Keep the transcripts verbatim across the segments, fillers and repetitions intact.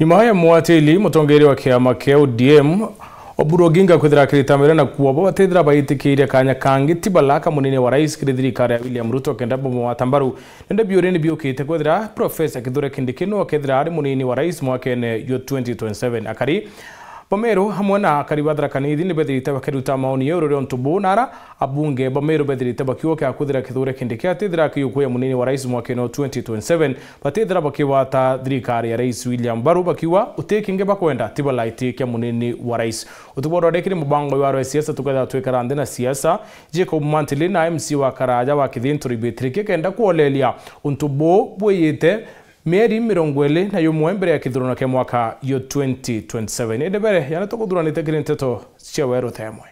Nyuma ya mwatili mutongeria wa kiama kia O D M, Oburu Oginga kwithira akiritamira na kuo bo batithira baitikiirie kanya kangi tibala ka munini wa rais kiri thirikari ya William Ruto kenda bamwata mbaru. Nende biuri ni biukite kwithira Professor Kithure Kindiki no akethira ari munini wa rais mwakene yo twenty twenty-seven. Akari ba Meru hamwe na akari ba Tharaka Nithi ni bethirite bakiruta maoni ya ururi untu buu, na ara abunge ba Meru bethirite bakiuga kia kwithira Kithure Kindiki atithira akiukuya munini wa rais mwakene wa twenty twenty-seven, batithira bakibata thirikari ya rais William mbaru, bakiuga uti kingi bakwenda tibala itikia munini wa rais. Utuboro rikiri mubango wa rwa siasa tukethira twikara nthi na siasa, Jacob Mantili na M C wa Karaja wa Kithinto Ribitiri kenda kuoleria untu buu bwiyite mieri mirongo iri na yumwe mbere ya kithurano kia mwaka yo twenty twenty-seven. Indi mbere yana tukuthuranite kiri nteto cia weru themwe.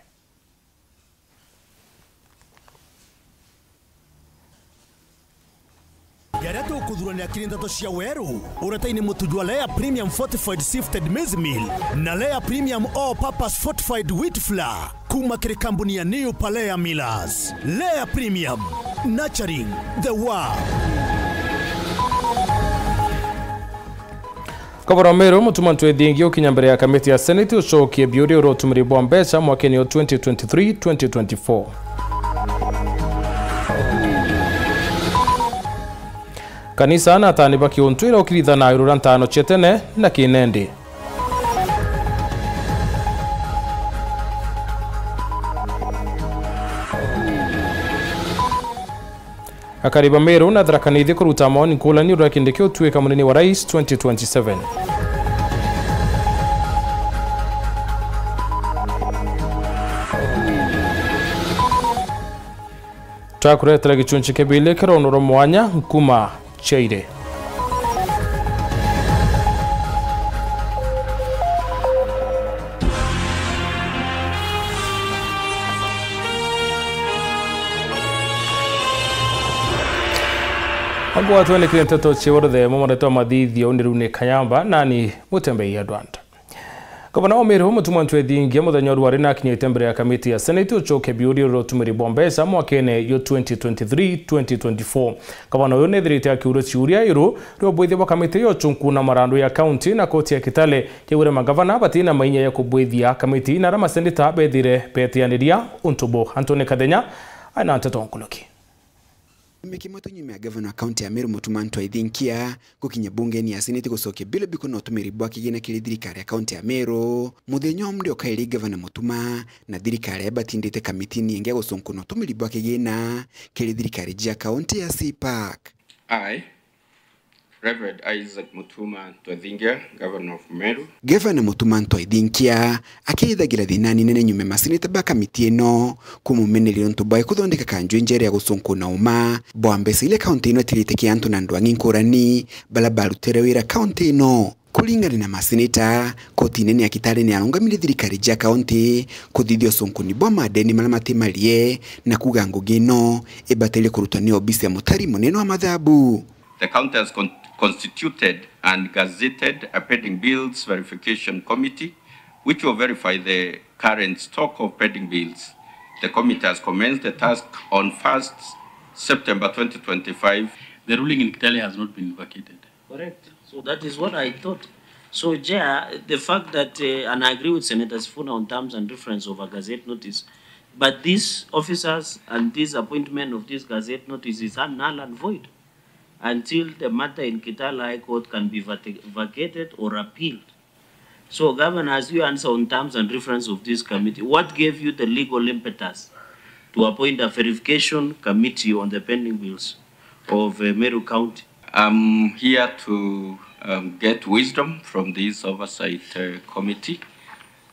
Jaria tukuthuranira kiri nteto cia weru, uretaini mutu jwa Lea Premium Fortified Sifted Maize Meal na Lea Premium All Purpose Fortified Wheat Flour. Kuma kiri kambuni ya New Palea Millers. Lea Premium, nurturing the world. Gavana wa Meru Mutuma M'Ethingia ukinya mbere ya kamiti ya Senate ucokie biuria uria utumiri bwa mbeca mwakeni wa twenty twenty-three twenty twenty-four. Kanisa na atani ba kiuntu ira ukirithana irura ntano cia tene na kinendi. Akari ba Meru na Tharaka Nithi kuruta maoni nkulani uria Kindiki utwika munini wa rais twenty twenty-seven. Twakuretera gicunci kibili kirono rwa mwanya nkuma chaire. Agwatwe ni kiri nteto cia uruthe mo maretwa mathithio ni Rune Kayamba nani Mutembei Adwanda. Gavana wa Meru Mutuma M'Ethingia muthenya wa rwari nakinyite mbere ya kamiti ya Senate ucokia biuria uria utumiri bwa mbeca mwakene yo twenty twenty-three twenty twenty-four. Gavana uyu nethirite akiuria ciuria iru ria ubwithia bwa kamiti ya ucunku na marandu ya kaunti na koti ya Kitale yaugire magavana batina mainya ya kubwithia kamiti na ara maseneta bethire betianiria untu bu. Anthony Kathenya aina nteto nkuruki. Kiumia kimwe tu nyuma ya gavana wa kaunti ya Meru Mutuma M'Ethingia gukinya bungeni ya Senate gucokia bill bikona utumiri bwa kigina kiri thirikari ya kaunti ya Meru, muthenya umwe ukairi gavana Mutuma na thirikari batindite kamitini ingi ya gucunkuna utumiri bwa kigina kiri thirikari jia kaunti ya C PAC. I, Reverend Isaac Mutuma M'Ethingia, Governor of Meru. Gavana Mutuma M'Ethingia akiithagira thina ninene nyuma ya maseneta ba kamiti ino kumumeneria untu bwa kuthondeka kanjwi njera ya gucunkuna uma bwa mbeca iria kaunti ino itirite kia antu na andu angi nkurani bala barutire wira kaunti ino. Kuringana na maseneta, koti nene ya Kitale ni yarungamire thirikari jia kaunti kuthithia ucunkuni bwa madeni mala matimarie na kuga ngugi ino ibataire kurutwa ni obisi ya mutari munene wa mathabu. The county has con-, constituted and gazetted a pending bills verification committee, which will verify the current stock of pending bills. The committee has commenced the task on first September twenty twenty-five. The ruling in Kitale has not been vacated. Correct. So that is what I thought. So, Chair, the fact that, uh, and I agree with Senator Sifuna on terms and reference of a gazette notice, but these officers and this appointment of this gazette notice is null and void until the matter in Kitale High Court can be vati-, vacated or appealed. So, Governor, as you answer on terms and reference of this committee, what gave you the legal impetus to appoint a verification committee on the pending bills of, uh, Meru County? I'm here to, um, get wisdom from this oversight, uh, committee.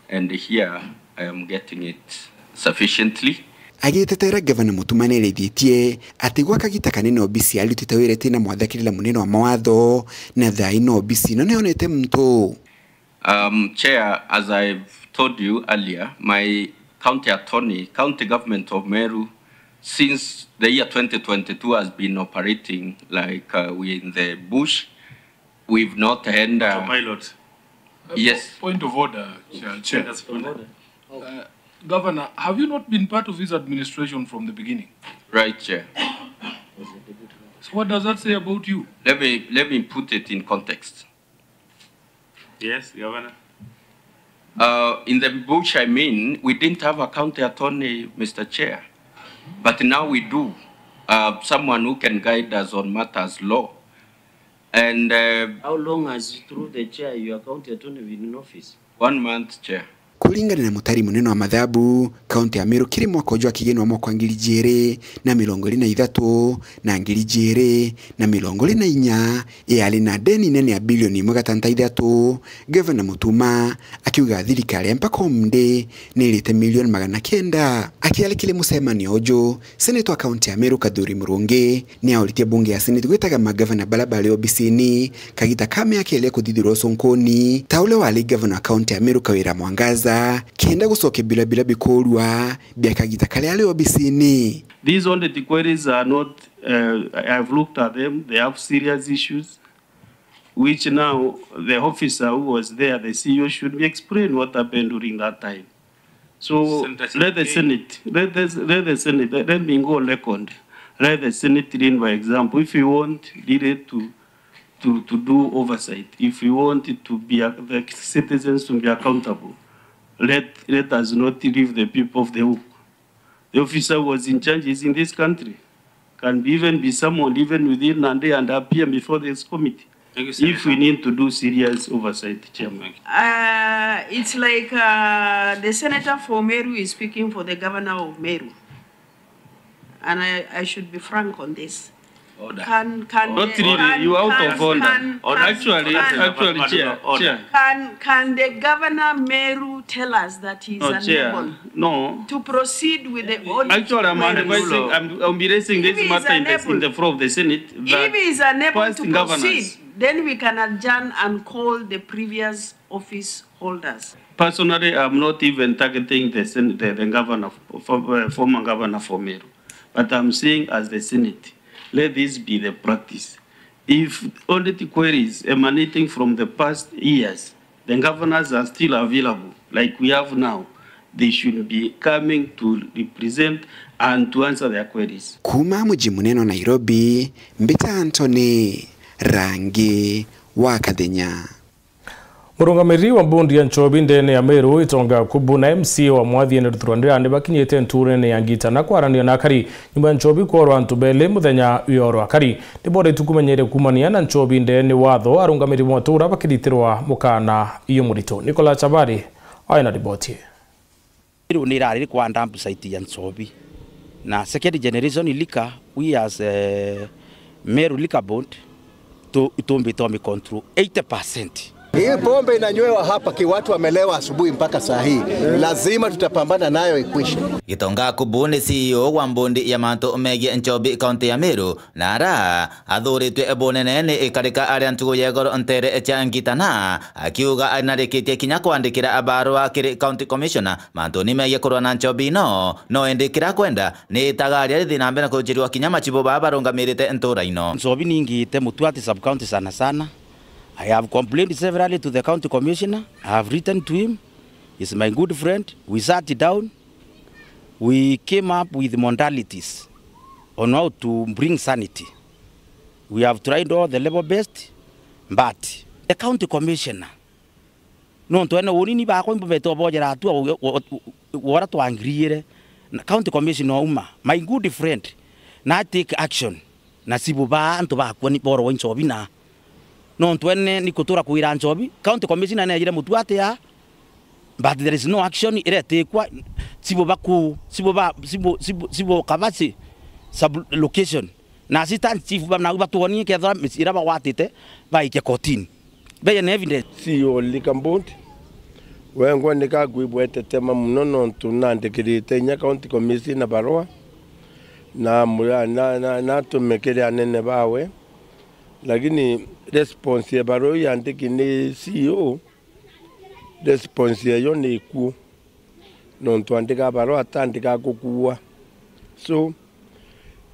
And here I am getting it sufficiently. Agitetera gavana Mutuma nerithitie ati gwa kagita kanene obisi arutite wira tina mwathikirira munene wa mawatho na thaa ino obisi ino nionete muntu. Um, Chair, as I've told you earlier, my county attorney, county government of Meru, since the year twenty twenty-two has been operating like, uh, we're in the bush. We've not had, uh, Pilot. Yes. Point of order, Chair. Chair. Point of order. Uh, Governor, have you not been part of this administration from the beginning? Right, Chair. So what does that say about you? Let me, let me put it in context. Yes, Governor. Uh, in the bush, I mean, we didn't have a county attorney, Mister Chair, but now we do. Uh, someone who can guide us on matters law. And, uh, How long has, through the chair, your county attorney been in office? One month, Chair. Kuringana na mutari munene wa mathabu, kaunti ya Meru kiri mwaka uju wa kigeni wa mwaka wa ngiri ijiri na mirongo iri na ithatu na ngiri ijiri na mirongo iri na inya, yari na ndeni nene ya bilioni imwe gatanta ithatu, Gavana Mutuma akiuga thirikari ya mpaka umde ni irite milioni magana kenda. Akiaria kiri mucemanio uju, Seneta wa kaunti ya Meru Kathuri Murungi ni auritie bunge ya Senate gwitaga magavana bara bari obisini kagita ka miaka iri kuthithirwa ucunkuni, ta uria wari gavana wa kaunti ya Meru Kawira Mwangaza, kenda gucokia birabira bikuurua bia kagita karia ari obisini. These audit queries are not, uh, I have looked at them, they have serious issues, which now the officer who was there, the C E O, should be explained what happened during that time. So Senator let the Chebukati. Senate, let the, let the Senate, let, let me go on record. Let the Senate lead by example. If we want really to, to, to do oversight, if we want it to be a, the citizens to be accountable, let, let us not leave the people off the hook. The officer who was in charge is in this country. Can be, even be summoned even within a day and appear before this committee. Thank you, if we Senator. Need to do serious oversight, Chairman. Thank you. Uh, it's like, uh, the senator for Meru is speaking for the governor of Meru. And I, I should be frank on this. Order. Can, can Not the, really, can, you out can, of order. Can, Order. Can, Actually, can, actually, Chair, order. Chair. Can, can the governor Meru tell us that he is No, Chair. Unable No. To proceed with the audit? Actually, I'm queries. Advising, I'm, I'll be raising this matter in the, in the floor of the Senate. If he is unable to proceed, then we can adjourn and call the previous office holders. Personally, I'm not even targeting the Sen-, the, the governor, for, uh, former governor for Meru, but I'm saying as the Senate, let this be the practice. If audit queries emanating from the past years, the governors are still available, like we have now, they should be coming to represent and to answer their queries. Kuuma muji munene wa Nairobi, mbita Anthony Rangi wa Kathenya. Murungamiri wa bondi ya nchobi ndene ya Meru, Itonga Kubu, na M C A wa Mwathi Henry Thuranira ni bakinyite nturene ya Ngita na kwarania na akari nyuma ya nchobi kworwa antu beli muthenya yoro akari. Ni boretu kumenyere kumania na nchobi ndene watho, arungamiri ba matura bakiritirwa mukana iyo murito. Nicolas Chabari aina riboti. Meru ni irari kwa dump site ya nchobi. Na second generation liquor, we as, eh, Meru Liquor Board, tu-, itumbite mi control eighty percent. Hii pombe inanywewa hapa ki watu wamelewa asubuhi mpaka saa hii. Lazima tutapambana nayo ikwishe. Gitonga Kubu ni C E O wa mbondi ya mantu megie nchobi kaunti ya Meru, na ara athuritwe bunene ni ikarika aria ntugu ya igoro ntere cia Ngitana, akiuga anarikitie kinya kwandikira barua kiri County Commissioner mantuni megie kurwa na nchobi ino, no indi kira kwenda ni itagaria rithi na mbere na kujirua kinya machibu baa barungamirite ntura ino. Nchobi ningite Mutuati sub county sana sana. I have complained severally to the county commissioner. I have written to him. He's my good friend. We sat down. We came up with modalities on how to bring sanity. We have tried all the level best, but the county commissioner, nontu ene uni ni bakwa imbubete obojera atua u-, u-, u-, wora twangiriire, na county commissioner uma, my good friend, na take action, na sibu ba antu bakwa ni boro wa nchobi na nontu ene ni kutura kwira nchobi, county commissioner nejire Mutuati ya, but there is no action iretikwa, sibu baku, sibu ba, sibu, sibu, sibu Kabasi sub location. Na assistant chief ba, nau batwonie kethira mici-, ira bagwatite, baikie kotini. Beye na evidence. C E O Liquor Board, wengwa ni kakwibwete tema muno nontu nandikirite inya county commissioner barua, na mu-, na, na, na atume kiri anene bawe, lakini response ya barua iu yandiki ni C E O, response yayo ni ikuu. Nontu andika barua atandika gukuua. So,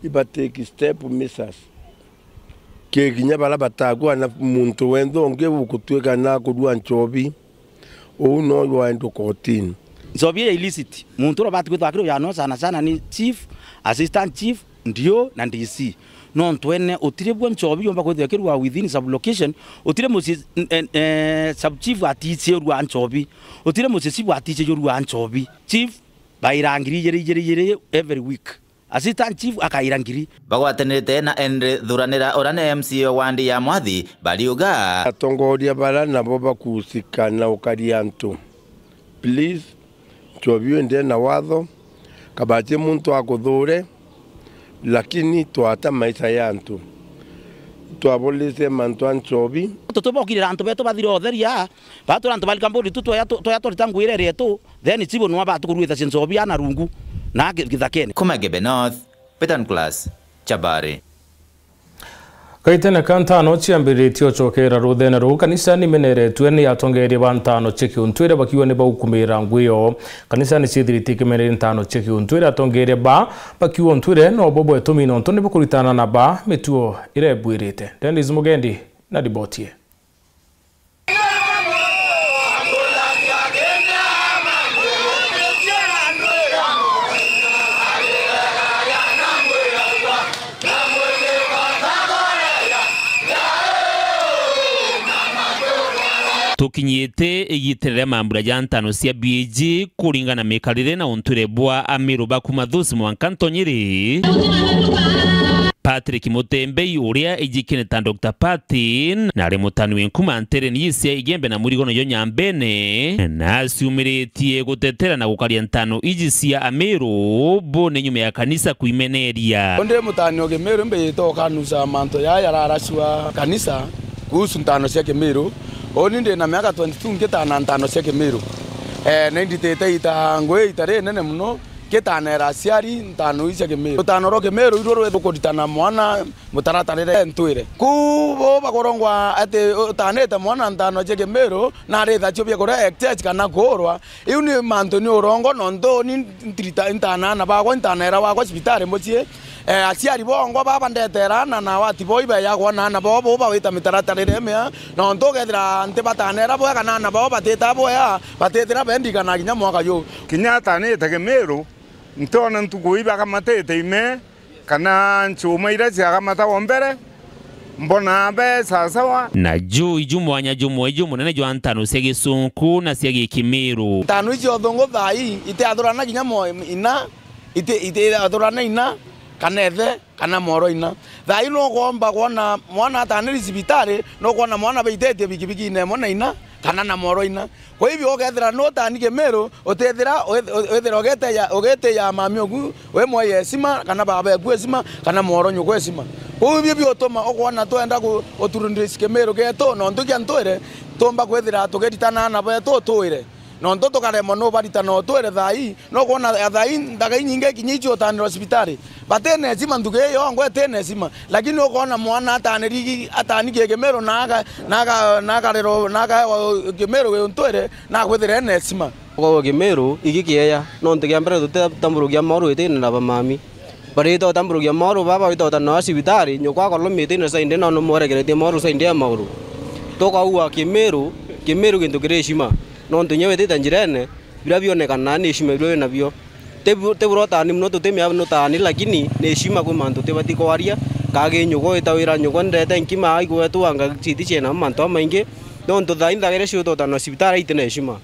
iba take step measures. Ki kinya bara batakua na muntu wenthe ungi ugutuika na kurua nchobi, uu no waendwa kotini. Nchobi ya illicit, muntu uria ubati kwithwa akirujaa no sana sana ni chief, assistant chief, Ndio na D C. Nontu ene utiri bwo nchobi yomba kwithirwa kirua within sub-location, utiri mucii, eh, eh, sub-chief atiichirua nchobi, utiri mucii chief atiichirua nchobi. Chief baira ngiri ijiri, ijiri, ijiri every week. Assistant chief akaira ngiri. Bagwatanirite na Henry Thuranira, uria ni M C A wa wandi ya Mwathi, bariuga, atongoria bara nabo bakuhusika na ukaria antu. Please, nchobi wende na watho, kabachi muntu akuthure, lakini twata maisha ya antu. Twabolise mantu a nchobi. Tutubokirira antu betu bathira utheria, batwira antu balika mburi tu tweya tu-, tweya turita nguire rietu, then chibo nwa batukuruitha cia nchobi ana rungu na gi-, githakene. Kuma Gebe North, Peter Nicholas, Chabari. Gaitene ka ntano ciambiritie ucokera ruthene ruu, kanisa nimeneretue ni atongeria ba ntano cia kiuntwire bakiuga ni baukumira ngui yoo. Kanisa ni ciithiritie kimeneria ntano cia kiuntwire, atongeria ba bakiuntwire no bo bwetumi nontu ni bukuritana na ba mituo iria ibwirite. Dennis Mugendi na riboti ii. Tukinyite igitene ria mambura ja ntano cia B G kuringana na mikarire na untwire bwa Amiru ba kuma Thusi mwanka Ntonyiri. Patrick Mutembei, uria ijikene ta Doctor Pat, na ari mutani wi nkuma ntereni cia Igembe na murigono jo Nyambene, na aciumiritie gutetera na gukaria ntano iji cia Amiru bone nyuma ya kanisa kwimeneria. Ndi mutani o Kimiru, mbijite ukanusa mantu jaa jararacua kanisa kuhusu ntano cia Kimiru. Uni ndi na miaka twenty-two ngitana ntano cia Kimiru. Eh, na inditite ita ngui ita rinene muno. Ngitanera aciari ntano ii cia Kimiru. Rutano rwa Kimiru iruo rwi rukuritana mwana mutaratarire ntwire. Kuu bo bakurongwa ati utanite mwana ntano cia Kimiru, na aritha cio bia kuria excess kana kuurwa. Iu ni mantu ni urongo, nontu ni ntirita, ntana aana bakwa, ntanera wakwa cibitari mucii. Eh, aciari bongwa baba ndetera aana na wati bo ibeya kwona aana bo, bo bawita mitaratarire mia, nontu ukethira ntibatanera bwega na aana bao batita bwega, batithira bendigana kinya mwaka juu. Kinya atanite Kimiru, ntiona ntuku ibakamatite ime, kana nchuma iria ciakamatagwa mbere, mbona be sawasawa. Na juu iju mwanya jumwe jumunene jwa ntano cia Gisunku na cia Gikimiru. Ntano icio thungu thaa ii itiathurana kinya mo ina, iti-, itiathurana ina, kana ithe, kana moro ina. Thaa ii nukwomba kwona mwana ataniri cibitari, nukwona mwana baititie bikibikine imwe na ina, kana na moro ina. Kwa hivyo, ukethira nutani Kimiru, utithira, withira ugitiya, ugitiya mami oku, wi mwei heshima, kana baba eku heshima, kana mworo nyuku heshima. Kou ibio biutuma ukwona twenda ku-, uturundrisi Kimiru getu, nontu kia ntwire, tumba kwithira tugiritana na betu utwire. Nontu tukaremwa nubaritana utwire thaa ii, nukwona thaa ii ndaka inyingi kinya icio utanirwa cibitari. Bati na heshima, nthuki iyo yongwa iti na heshima. Lakini ukoona mwana ataniri-, atanikie Kimiru na aka-, na aka-, na akarerwa, na akaewa Kimiru wi untwire, na akwithira ena heshima. Kwa Kimiru, iki kieya, nontu kia mbere tutitamburukia mauru itine na bamami. Barite utamburukia mauru, baba wite utana wa cibitari, nyukwa akoromite na side, na numwerekeretie mauru side ya mauru. Tukaua Kimiru, Kimiru gintu kiri heshima. Nontu inya witite njirene, biria bionekana ni heshima biria wina bio. Ti bu-, ti buria utani muno, tutimea nutani, lakini ni heshima kwi mantu utibati kwaria. Kagi nyugo ita wira nyugo ndete nkima ai gwetu anga citi ciena mantu amaingi. Nontu thaa inthagire ciuta utana cibitari iti na heshima.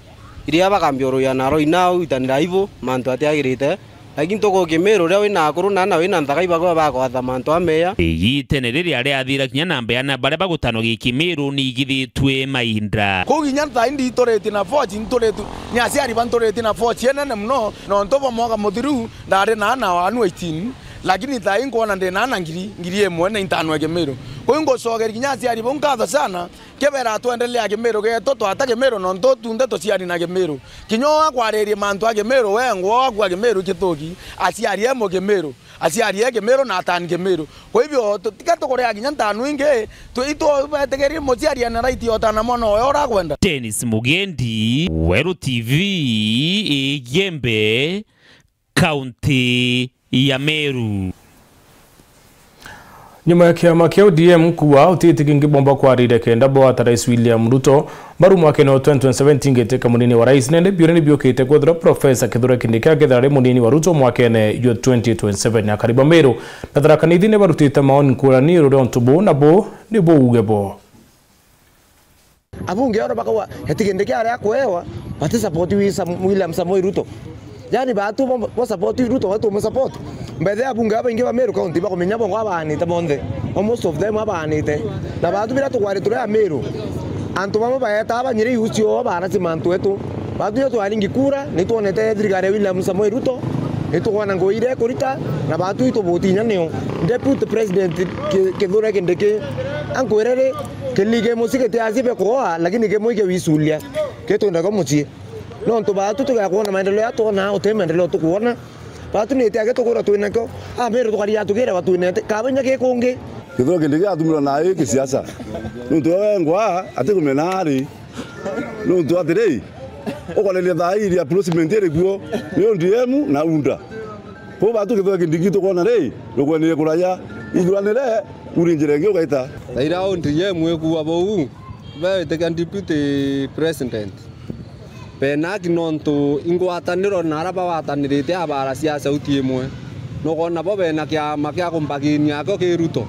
Iria bakambia uruya naro ina au itanira aibu, mantu atiagirite. Lakini tuko Kimiru uria wina akuru na ana wina nthaka ibagwa bakwatha mantu ameya. Igitene riri aria athira kinya namba ya na baria bagutanwa gi Kimiru ni igithitue mainda. Kuu kinya thaa indi ituritie na force, nturitu-, ni aciari banturitie na force enene muno, nontu bo mwaka muthiru ndari na ana wanu eighteen, lakini thaa ii nkwona ndi na ana ngiri, ngiri imwe na intano ya Kimiru. Kuu ngucokeria kinya aciari bau nkatho sana, kibera twendelea Kimiru getu, twata Kimiru, nontu tunthe tuciari na Kimiru. Kinya uu akwaririe mantu a Kimiru, we ngwa aku a Kimiru kithuki, aciari e Mukimiru, aciari e Kimiru na atani Kimiru. Kwa hivyo, tu-, tiga tukurea kinya ntano ingi, tu-, itu betegerie muciari ena right ya utana mwana oyo uria akwenda. Dennis Mugendi, Weru T V, Igembe, kaunti ya Meru. Nyuma ya kiama kia O D M kuuga uti giti kingi bomba kwarire kenda bwata Rais William Ruto mbaru mwakene wa twenty twenty-seven tingitike munini wa rais, nende biuri ni biukite kwethirwa Professor Kithure Kindiki akethira ari munini wa Ruto mwakene jwa twenty twenty-seven. Akari ba Meru na Tharaka Nithi ni barutite maoni nkurani iguru ria untu buu, na buu ni buuge boo. Abunge oro bakauga, eti Kindiki aria akuewa, bati support wi Sam-, William Samoei Ruto. Yani, baatu bo, bo support wi Ruto, batu mu support. Mbethe abunge abaingi ba Meru County bakumenya bongo abaanite bonthe. Almost of them abaanite. Na baatu biria tugwari turi a Meru, antu bamwe baeta banyire iu cio barasi mantu etu. Baatu iyo twaringi kura, ni twonete thirikari ya William Samoei Ruto, ni tugwana ngugi iria ikurita, na baatu itubuti inya nio. Deputy President Ki-, Kithure Kindiki, ankwire ri, Kiligi musi gitiacibe kuoa, lakini kimwe igiwicuria, gitwendagwa mucii. Nontu baatu tugakwona maendeleo ya twona, uti maendeleo tukwona. Baatu ni iti agi tukwirwa twinakio, a Meru tukari atugire batwinete, kaba inya gikungi. Kithure Kindiki atumirwa nai kisiasa. Nontu we wengwa, atikumena ari. Nontu atiri, ukwareria thaa ii iria placement iri kuo, ni O D M na UDA. Kwou baatu Kithure Kindiki tukwona ri, rugwenire kuraya, ithuranire, uri njira ingi ugaita. Thaira O D M ikuuga buu, beetikia deputy president. Bena aki nontu ingwataniro na aria bagwatanirite a baara cia sauti imwe. Nukwona bo bena kiama kia kumbaginia akio ki Ruto.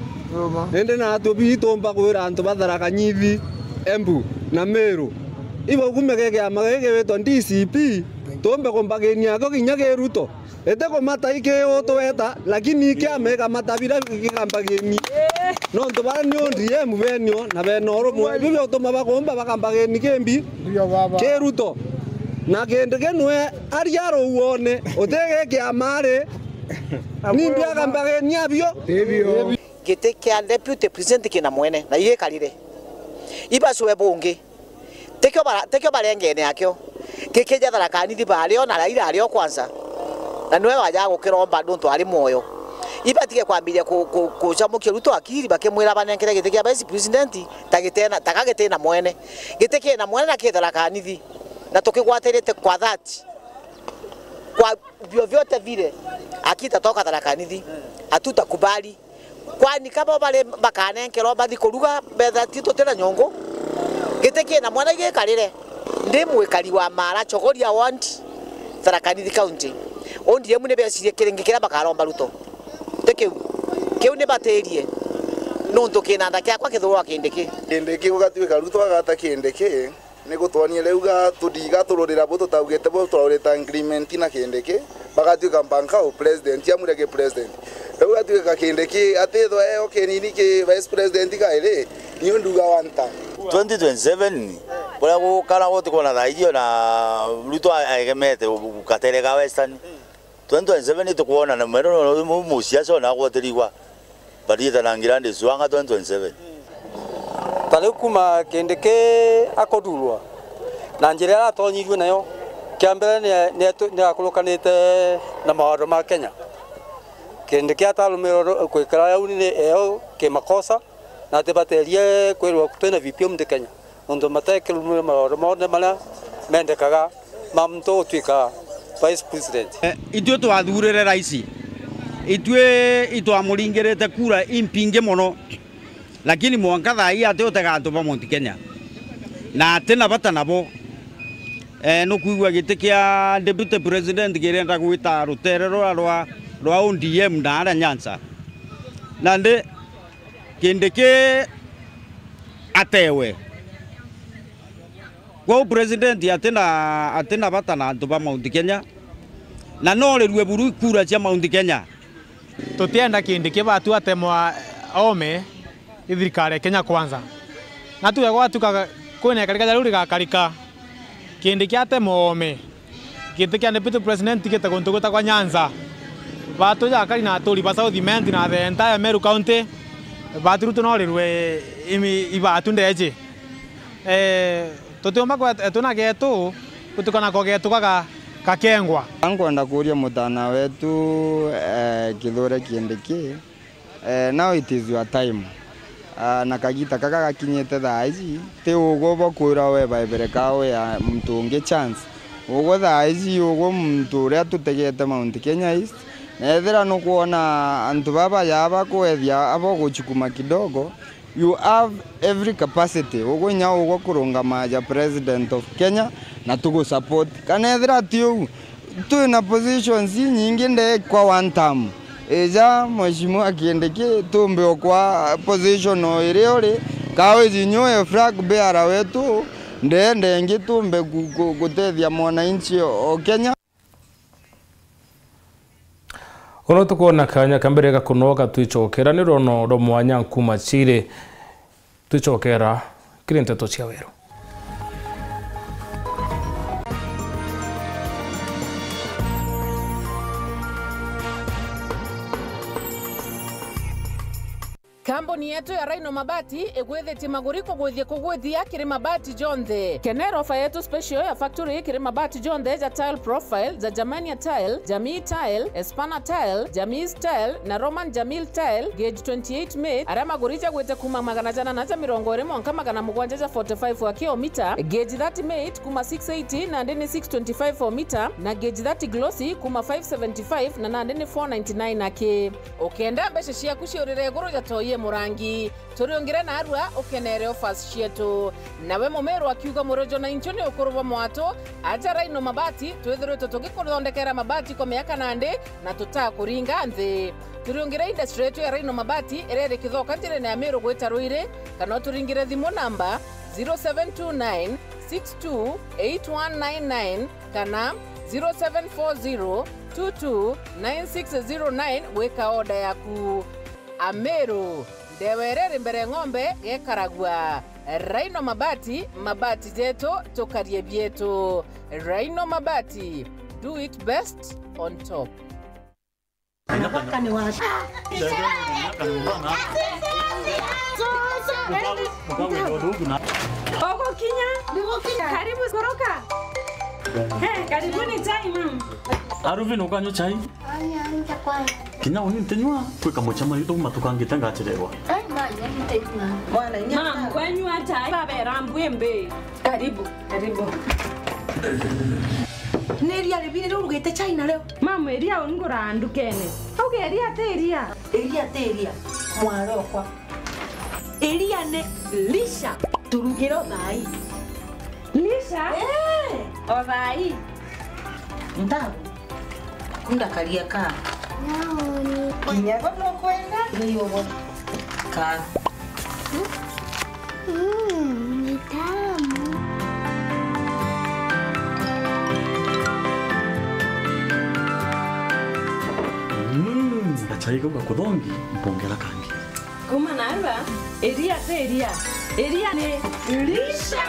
Indi natwe bitumba kwira antu ba Tharaka Nithi, Embu na Meru, ibaukume ki kiama giki gigwitwa D C P, tumbe kumbaginia akio kinya ki Ruto. Iti kumata iki utweta, lakini ikiama ikamata biria gikambageni. Nontu baria ni O D M benio na bena urumwe. Biu biutuma bakumba bakambageni kimbi ki Ruto. Na Kindiki nwe aria ruuone, uti gi kiama ari. Nimbi akambageni abio? Giti kia deputy president kina mwene, na igikarire. Ibacwe bungi. Tikio bara-, tikio barengene akio. Gikija Tharaka Nithi bario na Raila ario kwanza. Na niwe wajaga gukiromba nontu ari mwoyo. Ibatige kwambiria ku-, ku-, kucamukia Ruto akiri bakimwira banenkere giti kia vice president ta gitena, ta ka gitina mwene. Giti kina mwene na ki Tharaka Nithi. Na tukigwatirite kwa that. Kwa vyovyote vile, akitatoka Tharaka Nithi. Hatutakubali. Kwani kaba bari bakanenkerwa bathi kuruga, betha ti tutina nyungu? Giti kina mwana gikarire. Ndi mwikari wa Mara, Chogoria ward, Tharaka Nithi County. O D M ni becirie kiringi kiria bakaromba Ruto. Ti kiu. Kiu ni batirie. Nontu kinanda kiakwa kithurwa Kindiki. Kindiki gugatwika Ruto agata Kindiki. Ni gutwonie riu ga tudiga tururira bu tutaugite bu twaurite agreement na Kindiki, bagatwika mpaka u president, amwire ki president. Riu gatwika Kindiki atithwa e o kinini ki vice president kairi, niu nduga one term. Twenty twenty-seven, buria gukara gutikona thaa iji ona Ruto a-, aegemete u-, u-, gatere ga Western. Twenty twenty-seven itukwona na mwero no mu-, musiasa ona agwatirigwa. Barieta na Ngirandi Suanga twenty twenty-seven. Ta riu kuma Kindiki akuthurwa, na njira iria atonyirue nayo, kia mbere ni, ni atu-, ni akurukanite na mawatho ma Kenya. Kindiki atarumirwe ru-, kwikara au ni eo kimakosa, na ati baterie kwirwa twina V P M nthi Kenya. Nontu matekirumire maoro monthe maria mendekaga ma muntu gutwika vice president. Eh, itue twathurire raisi, itue itwamuringirite kura impingi mono, lakini mwanka thaa ii ati utega antu ba Mount Kenya, na ati na bata nabo. Eh, nukwigua giti kia deputy president kirenda gwita rutere rwa, rwa, rwa O D M na aria Nyanza. Nandi Kindiki atewe. Kwou president atina, atina bata na antu ba Mount Kenya, na norirue buru kura cia Mount Kenya. Tutienda Kindiki batu atemwa ome i thirikari ya Kenya Kwanza. Na tuge gwatuka kwina ikarika ja riu rigakarika, Kindiki atemwa ome. Giti kia deputy president gite guntu gwitagwa Nyanza. Batu ja akari na aturi ba South Imenti na the entire Meru County, batu riu tunorirwe imi-, ibatu ndeji. Eh, tutiumba kwet-, etuna getu, gutuka nako getu gaga-, gakengwa. Nkwenda kuria mutana wetu, eh, Kithure Kindiki. Eh, now it is your time. Ah, na kagita kaka gakinyite thaa iji, ti ugwe ubakwira we baebere ka we ya muntu ungi chance. Ugwe thaa iji, ugwe muntu uria tutegete Mount Kenya East, Na ethira nukwona antu baba ya bakwethia abo guchukuma kidogo, you have every capacity, ugwe inya ugwe kurungama ja president of Kenya, na tugusupport. Kana ethira ti uu, twina positions inyingi ndekwa one term. Ija Mheshimiwa Kindiki, tumbe okwa position o iria uri, kawe jinyo e flag bearer wetu, ndende ingi tumbe gu-, gu-, gutethia mwananchi o Kenya. Uno tukwona kanya ka mbere ga kunoga twicokera ni rono rwa mwanya nkuma chire. Twicokera kiri nteto cia weru. Kambuni yetu ya Rhino Mabati igwithitie maguri kugwithia kugwithia kiri mabati jonthe. Kenera ofa yetu special ya factory kiri mabati jonthe ja tile profile, ja Germania tile, Jamii tile, Espana tile, Jamii tile, na Roman Jamil tile, gauge twenty-eight mate, aria maguri jagwite kuma magana jana na ja mirongo iri mwanka magana mugwanja ja forty-five wa kilomita, gauge thirty mate kuma six eighty nandi ni six twenty-five o mita, na gauge thirty glossy kuma five seventy-five na nandi ni four ninety-nine aki. Ukenda mbeca ciaku ciurire iguru ja toi e murangi, turiungire narua ukenere offers cietu. Nawe mumiru akiuga murojo na inchu ni ukuru bwa mwatu, aja Rhino Mabati, twithiritwe tugikuthondekera mabati kwa miaka nandi na tutakuringa nthi. Turiungire industry yetu ya Rhino Mabati iria iri Kithoka njirene ya Miru gwita Ruiri, kana uturingire thimu namba zero seven two nine six two eight one nine nine kana zero seven four zero two two nine six zero nine gwika order yaku. Ameru, ndewa iria iri mbere ng'ombe gekaragua. Rhino Mabati, mabati jetu, tukarie bietu. Rhino Mabati, do it best on top. Ugukinya? Karibu koroka. Eh, karibuni chai, ma'am. Aruvin, ukanywa chai? Aya, nitakwenda. Kinya uni ntinywa, kwi kamucemanio tuuma tukangite ngachererwa. Ai, manya, ntinywa. Mwana, inya. Ma'am, kwanywa chai, babera mbwimbi. Karibu, karibu. Ni iria ribiri riu urugite chai nario? Ma'am, iria ungura ndukene. Auge iria ti iria. Iria ti iria, mwari okwa. Iria ni lisha. Turugire o thaai. Lisha? Eh. O thaai. Ntabu. Kunda karia ka. Naoni. Kinya bo nukwenda? Ni ubo. Ka. Mm, ni tamu. Mm, gachai kau gakuthongi, mpongera kangi. Kuma narua, iria ti iria. Iria ni lisha.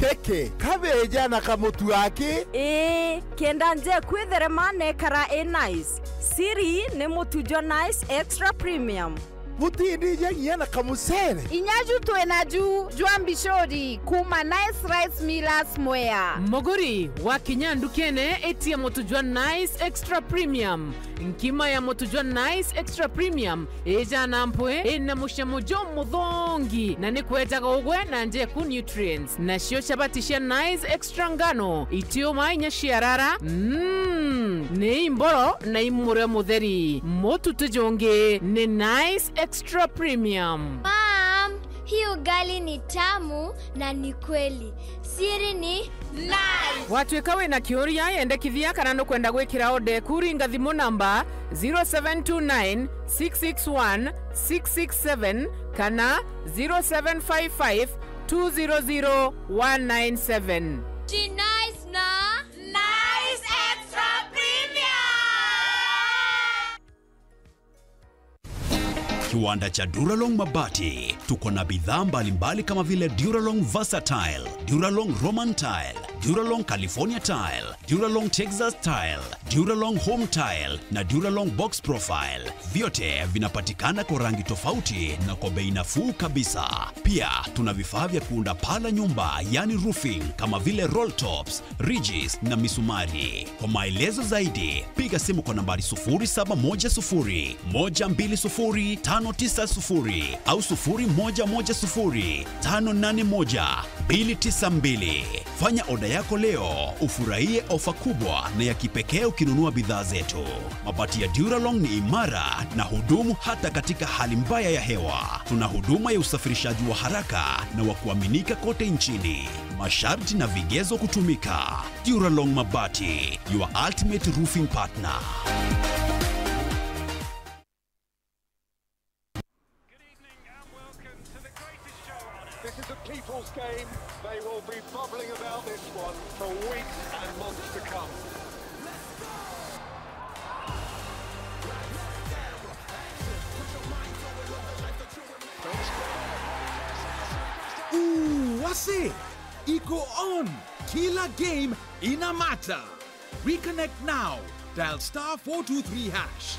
Keke, kabeja na kamutu aki. Ii, kenda nje kwitherema nekara i nice. Siri ni mutu jwa Nice Extra Premium. Butindija nginya na kamucere. Inya ju twi naju jwa mbicuri kuma Nice Rice Millers Mwea. Muguri, wakinya ndukene, itia mutu jwa Nice Extra Premium. Nkima ya mutu jwa Nice Extra Premium ijana mpwi, ina mucamo jumuthongi, na ni kwejaga ugwe na njeku nutrients. Nacio chabati cia Nice Extra ngano, itiuma inya ciarara, mm, ni imboro na imurio mutheri. Mutu ti jungi, ni Nice Extra Premium. Mom, hii ugali ni tamu na ni kweli. Siri ni Nice. Watwika wina kiuria, yendekithia kana nukwenda gwikira order eku, ringa thimu namba zero seven two nine six six one six six seven kana zero seven five five two zero zero one nine seven. Ji Nice na Nice Extra Premium. Kiwanda cha Duralong Mabati. Tuko na bidhaa mbalimbali kama vile Duralong Versatile, Duralong Roman Tile, Duralong California Tile, Duralong Texas Tile, Duralong Home Tile na Duralong Box Profile. Vyote vinapatikana kwa rangi tofauti na kwa bei nafuu kabisa. Pia tuna vifaa vya kuunda paa la nyumba, yani roofing, kama vile roll tops, ridges na misumari. Kwa maelezo zaidi, piga simu kwa nambari sufuri saba moja sufuri, moja mbili sufuri, tano tisa sufuri au sufuri moja moja sufuri, tano nane moja, mbili tisa mbili. Fanya oda yako leo, ufurahie ofa kubwa na ya kipekee ukinunua bidhaa zetu. Mabati ya Duralong ni imara na hudumu hata katika hali mbaya ya hewa. Tuna huduma ya usafirishaji wa haraka na wa kuaminika kote nchini. Masharti na vigezo kutumika. Duralong Mabati, your ultimate roofing partner. Good evening and welcome to the greatest show on earth. This is a people's game. They will be bubbling about this one for weeks and months to come. Ooh, wase! Iko on! Kila game ina matter! Reconnect now. Dial star four two three hash.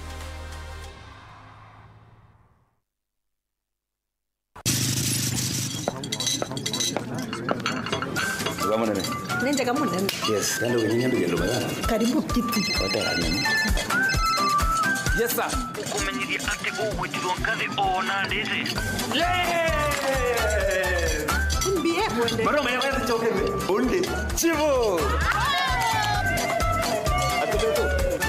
Uga munene. Ni njega munene. Yes, kandi uginyia nduge nduma ya. Karibu kiti. Hotel nini? Yes, sir. Ukumenyithia ati ugwitirwo nkathi ona nditi. Yes! Mbie mwende. Bado umeelewa hizi choke? Undi. Chivo. Atubeto.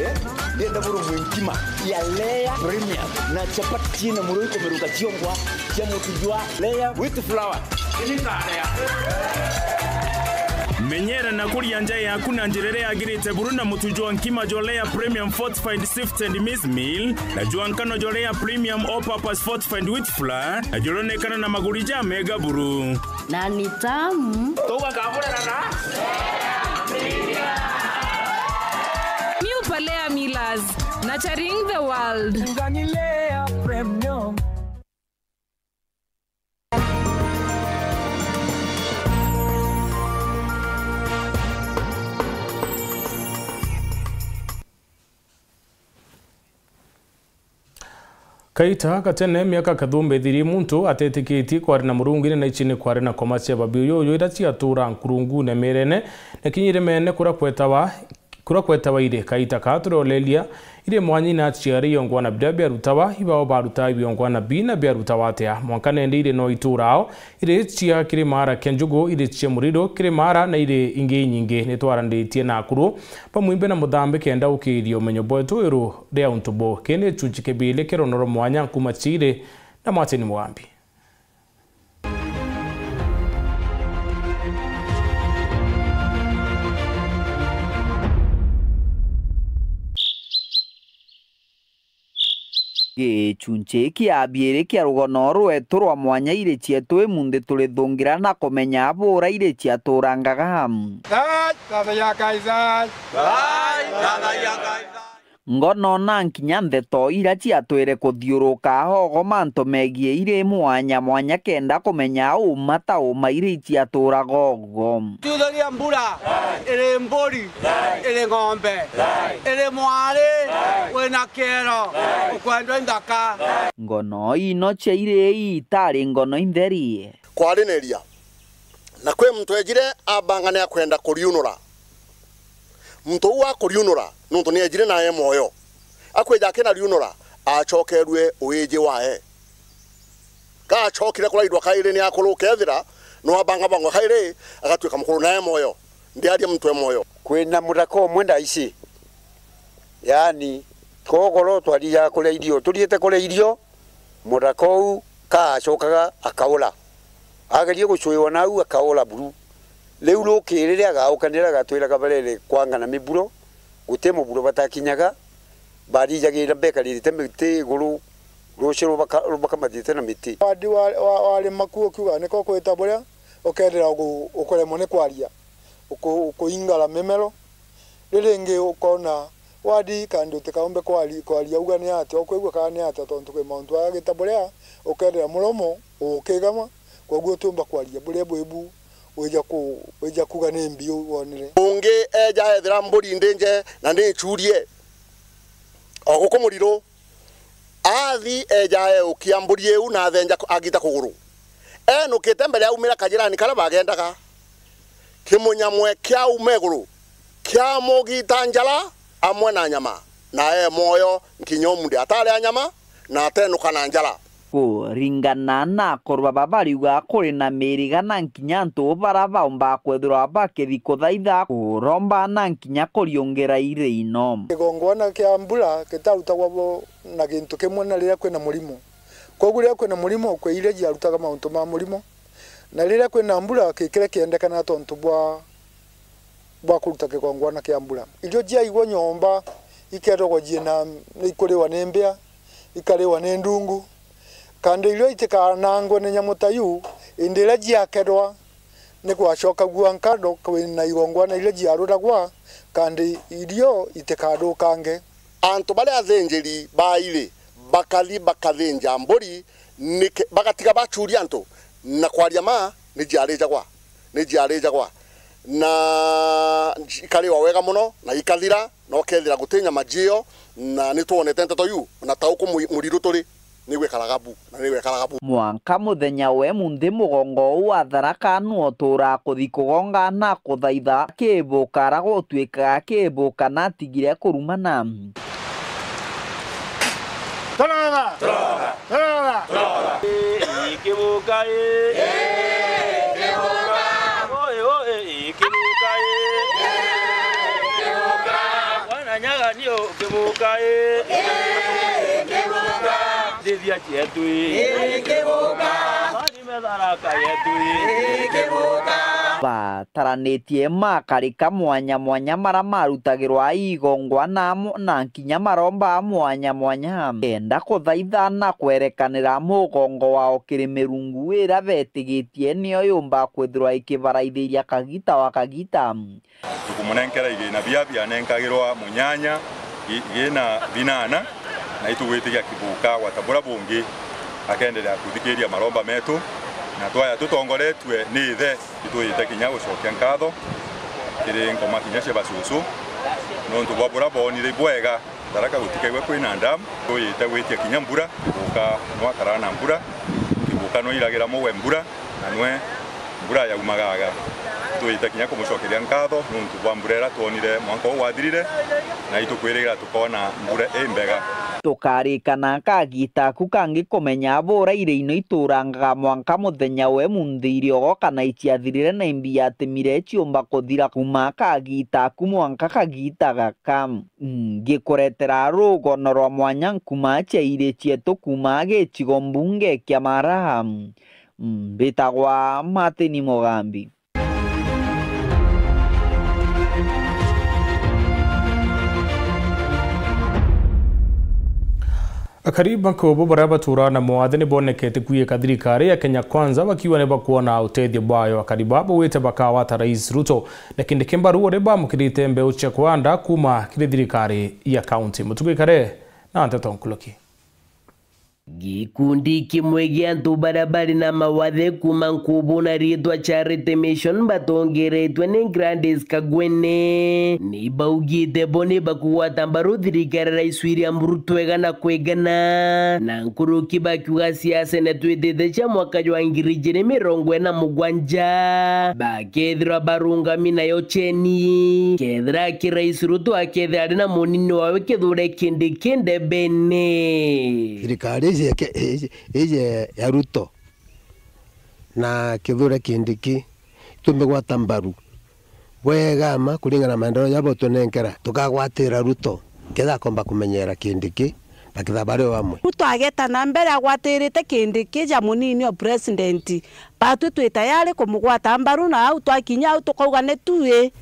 Eh? Ndienda buru mwinkima ya layer premium na chapati na muro ikomeruka chiongwa chia mutu jwa layer with flour. Menyera na kuria nja yaku na njira iria yagirite buru na mutu jwa nkima jwa layer premium fortified sifted maize meal na jwa nkano jwa layer premium all purpose fortified wheat flour, na juronekana na maguri ja mega buru. Na ni tamu. Tugakaburana na New Palea Millers, nurturing the world. Ngani Layer Premium. Kaita gatene miaka kathumba ithirie, muntu atetikitie kwari na Murungu, iri na ici ni kwari na koma cia babi uyu uyu iria ciatura nkurungune mirene na kinya irimene kuria kwetawa, kuria kwetawa iri. Kaita kaa turoleria iri mwanya ina ciari iongwana biria biarutawa, ibao barutaga ibiongwana bina biarutawa atia? Mwanka nende iri no iturao, iri cia kiri mara kia njugu, iri cia muriro kiri mara na iri ingi inyingi. Nitwaranitie na akuru bamwimbe na muthambi kenda ukiiria umenyo bwetu iru ria untu bu. Kii ni gicunci kibili kia ronoro mwanya nkuma ciiri na Martin Mugambi. Gicunci kia biiri kia rugono rwetu rwa mwanya iri cietu imunthi turithungira na kumenya bura iri ciaturangaga. Thai, thathai ya Kaisari. Thai, thathai ya Kaisari. Ngono na nkinya ntheto iria ciatwire kuthiuruka hogo mantu megie iri mwanya mwanya kenda kumenya uma ta uma iri ciaturaga ugo. Tuthuria mbura iri mburi, iri ng'ombe, iri mwari wina kiero, ukwendwa nthaka. Ngono ino cia iri itari ngono intheri. Kwariniria. Na kwi muntu ejire abanga ni akwenda kuriunura. Muntu uu akuriunura, nontu ni ejire na e mwoyo. Akwija akina riunura, acokerue uiji wae. Gacokire kurairwa kairi ni akuru, ukethira no abanga bangwa kairi, agatuika mukuru na e mwoyo. Ndiaria muntu e mwoyo. Kwina muthaka umwe ndaici. Yaani, kogoro twathiaga kuria irio, tuthiite kuria irio, muthaka uu kaacokaga akaura. Agerie gucwiwa nau akaura buru. Riu rukiri riria agauka nirio agatwiraga barere kwangana miburo, guti muburo batakinyaga, bathithagira bekarite miti iguru, rucio rubaka-, rubakamatite na miti. Wadi wa, wa, warima ku ukiuga niko kwita buria, ukethira ugu-, ukuremwa ni kwaria, uku-, ukuingara mimero. Riu ringi ukona wadi kandi utikaumbe kwari-, kwaria uga ni atia, ukwigua kana ni atia, tontu kwi mauntu agagita buria ukethira muromo ukigama, koguo utiumba kwaria buria bwibu Wija ku-, wija kuga ni mbi u wonire. Ungi eja ethira mburi ndinje na ni nchurie. O guku muriru, athi eja eukia mburi iu na athenja ku-, agita kuguru. Enukite mbere aumira kajirani karia bagendaga. Kimunyamwe kiauma iguru, kiamugita njara amwe na nyama, na e mwoyo nkinya umunthi atari a nyama, na atenuka na njara. Kuringana na akuru baba bariuga kuri na miriga na nkinya antu bara baumba kwithirwa bakithi kuthaitha, kuromba na nkinya kuriungira iriino. Kigongwana kia mbura gitarutagwa bo na gintu kimwe na riria kwina murimo. Koguo riria kwina murimo, kwi iria jiarutaga mauntu ma murimo, na riria kwina mbura, ki kiria kiendekanaga tontu bwa bwa kuruta kigongwana kia mbura. Irio jiaigwa nyomba, ikeragwa jiina, ikuriwa ni mbia, ikariwa ni ndungu, kandi irio itikanangwe ni nyamu ta iu, indi iria jiakerwa ni gwacokagua nkatho kwina igongwana iria jiaruragwa, kandi irio itikathukange. Antu baria athinjiri bairi bakathi bakathinja mburi, niki-, bagatiga bachuria antu, na kwaria ma, ni jiarijagwa. Ni jiarijagwa, na ikariwa wega mono, na ikathira, na ukethira guti nyama jiio, na ni twonete nteto iu, na ta uku mwi-, muriru turi, ni gwikaraga bu, na ni gwikaraga bu. Mwanka muthenya wa umunthi mugongo uu wa Tharaka nu uturaa kuthi kugonga na kuthaitha, akibuka ara gutuikaga akibuka na atigire kurumana. Toroga! Toroga! Toroga! Toroga! Ii, ikibuka, ii. Ii, ikibuka. Oi, oi, ii, ikibuka, ii. Ii, ikibuka. Bwana Nyaga ni ukibuka, ii. Ii, ikibuka. Ndithia cietu, ii. Ii, ikibuka. Bari methara ka yetu, ii. Ii, ikibuka. Bataranitie makarika mwanya mwanya mara marutagirwa igongwana amo na nkinya maromba mwanya mwanya, kenda kuthaitha na kwerekanira mugongo wao kiri mirungu iria betigitie niyo yumba kwithirwa ikibaraithiria kagita wa kagita. Tukumunenkera igina bia bianenkagirwa munyanya i-, igina binana, na itugwitikia kibuka gwata bura bungi akenderea kuthikiria maromba metu, na twaya tutongoretue ni ithe, itwiyite kinya gucokia nkatho kiri nkoma kinya cia bacucu, nontu bwa bura boonire bwega. Tharaka gutikaigwe kwina ndamu, tuyite gwitia kinya mbura, kibuka nwakara na mbura, kibuka nwairagira muwe mbura, na nwe mbura yaumagaga. Tuyite kinya kumucokeria nkatho nuntu bwa mbura iria twonire mwanka uu wathirire, na itukwirigira tukoona mbura imbega. Tukarikana kagita aku kangi kumenya bura iria ino iturangaga mwanka muthenya we munthi iriogo kana iciathirire na imbi yatimire ciumba kuthira kuma kagita aku mwanka kagita gaka. Ngikuretera rugono rwa mwanya nkuma cia iri cietu kuuma gicigo mbunge kia Mara. Mbitagwa Martin Mugambi. Akari ba Nkubu baria baturaa na mawathe ni bonekete kwiika thirikari ya Kenya Kwanza bakiuga ni bakwona utethio bwayo. Akari baa baugite bakagwata Rais Ruto na Kindiki mbaru uria bamukirite mbeu cia kuanda kuuma kiri thirikari ya kaunti. Mutugi Kare na nteto nkuruki. Gikundi kimwe gia antu baria bari na mawathe kuuma Nkubu na riitwa Charity Mission batongeretwe ni Gladys Kagwene, ni baugite bo ni bakugwata mbaru thirikari ya Rais William Ruto igana kwa igana, na nkuruki bakiuga ciaca ni twitite cia mwaka jwa ngiri ijiri mirongo ina na mugwanja, bakethirwa barungami nayo cheni, kethira ki Rais Ruto akethira ari na munini wawe Kithure Kindiki ndebene. Thirikari iji ya Ke-, iji, iji ya Ruto na Kithure Kindiki, tumigwata mbaru bwega ma kuringana na maendeleo jabo tunenkera, tukagwatira Ruto, kethira akomba kumenyera Kindiki, bakethira bari o amwe. Ruto ageta na mbere agwatirite Kindiki ja munini o president, batwi twi tayari kumugwata mbaru, na au twakinya au tukauga ni tui.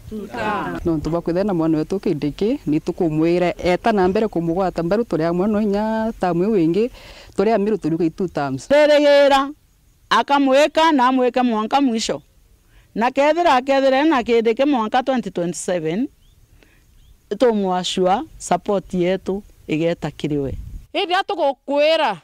Nontu bwa kwithira na mwana wetu Kindiki, ni tukumwira eta na mbere kumugwata mbaru, turi amwe no inya tamu iu ingi, turi amiru turiuga i two terms. Twirigira akamwika na amwike mwanka mwisho. Na kethira akethira ena Kindiki mwanka twenty twenty-seven, itumuassure support yetu igeta kiri we. Indi atugukwira,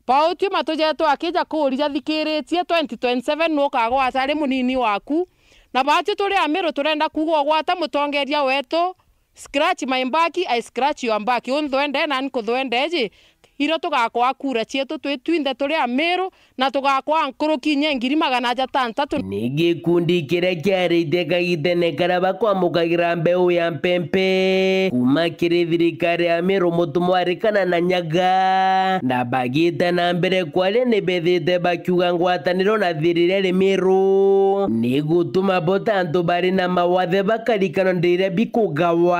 pauti matu jetu akija kuuria jathikiritie twenty twenty-seven nukagwata ari munini waku, Na baatwi turi Amiru turenda kuuga ugwata mutongeria wetu, scratch my back, I scratch your back. Unthwende nani kuthwende ji, irio tugakwa kura cietu twi twinthe turi Amiru, na tugakwa nkuruki inya ngiri magana jatantatu. Ni gikundi kiria kiaritie kagitene karia bakwamukagira mbeu ya mpempe kuuma kiri thirikari ya Miru Mutumwa Arikana na Nyaga, na bagite na mbere kwaria ni bethite bakiuga ngwataniro na thirikari Miru ni gutuma bo ta antu bari na mawathe bakarikana ndiria bikugawa.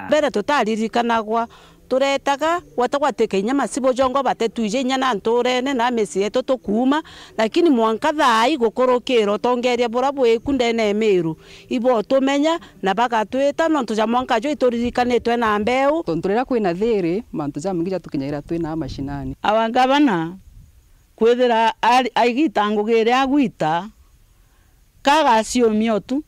Mbere tutaririkanagwa, turetaga gwata gwatwika inya macibu jongo batetwije inya na nturene na micii yetu tukuuma, lakini mwanka thaa ii gukurukira utongeria bura bwiku ndene ya Miru, ibotumenya na bagatwita nontu ja mwanka juu ituririkanitwe na mbeu. Tontu riria kwina thiri, mantu jamaingi jatukinyagira twina mashinani. Awa ngavana kwithira ari-, aigita ngugi iria agwita, kagaciumia utu,